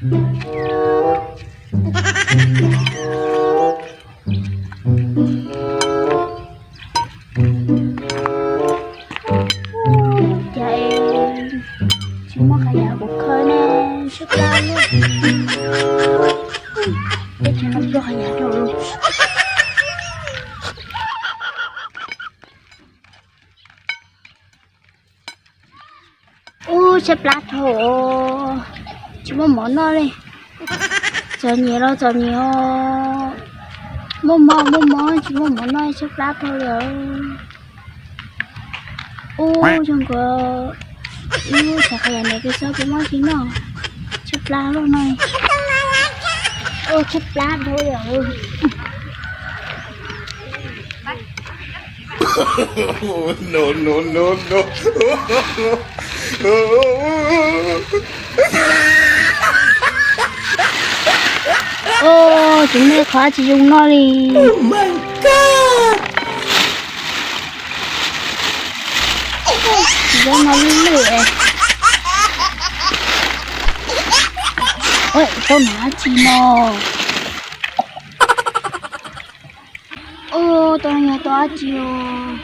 Cas tsis muaj qhov yam kuv khawb ne, siab plab luaj. Tsis muaj qhov yam rau. Ub, siab plab dhau, tsis muaj mov noj li. Txom nyem los txom nyem os, muaj mov muaj mov tsis muaj mov noj, siab plab dhau li. Ub, zoo nkaus ib lub xav qhov yam ntawd peb txhob peb muab tsis noj, siab plab luaj no. Ub, siab plab dhau li. Ub, tsis muaj qhov tsis zoo noj li. Tsis zoo no lwj lwj. Ua tau nov dab tsi no? Ub, tau yog tau dab tsi os,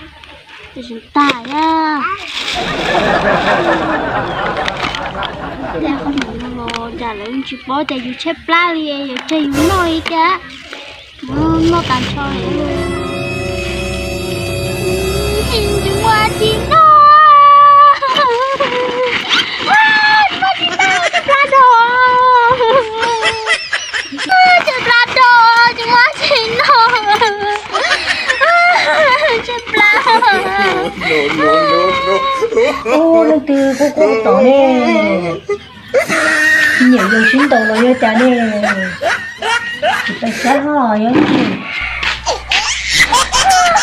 tsis tag thiab. Tej qhov mus no los cas lawv tsis paub tias yus tshaib plab li, yus tseg yus noj li thiab. Noj tas nrho li. Tsis muaj dab tsi noj. Tsis muaj dab tsi noj, tshaib plab dhau. Tshaib plab dhau, tsis muaj dab tsi noj. Tshaib plab. Ub, leej twg quaj quaj tom ne? Nyiam yus sib ntaus los yog cas ne? Tsis tau sab hlo yog.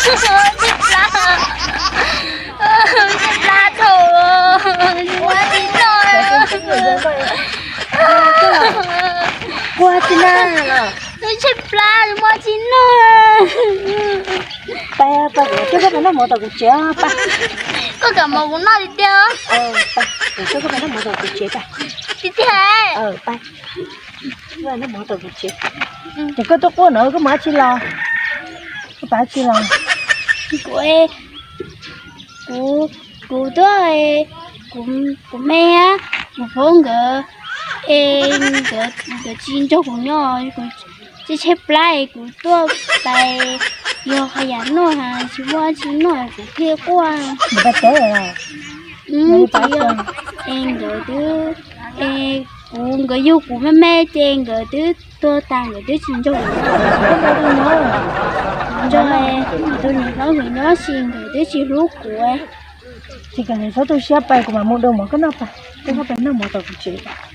Tshaib plab, tshaib plab dhau, tsis muaj dab tsi noj. Quaj tsis na. Tshaib plab, tsis muaj dab tsi noj. Pab, pab, kuv coj koj pais noj mov tom kuv tsev pab. Koj kam mov kuv noj tiag tiag. Pab, kuv coj koj pais noj mov tom kuv tsev pab. Tiag tiag. Pab, noj mov tom kuv tsev. Ces koj tuaj quaj no koj mus dab tsi los? Koj pais dab tsi los? Kuv, kuv, kuv tuaj, kuv, kuv me, kuv phob nkawd, es nkawd, nkawd tsis nrog kuv nyob, kuv tshaib tshaib plab es kuv tuaj pais yog qhov yam noj, tsis muaj dab tsi noj kuv thiaj quaj. Nkawd pais teb los? Tsis yog, es nkawd twb, es kuv, nkawd yug kuv me me ces nkawd twb tuag tas, nkawd twb tsis nrog kuv nyob. Nrog tus niam hlob nkawd nyob ces nkawd twb tsis hlub kuv. Tsis kam, txhob tu siab, pais kuv mam mus dua mov koj noj pais, koj pais noj mov tom kuv tsev pais.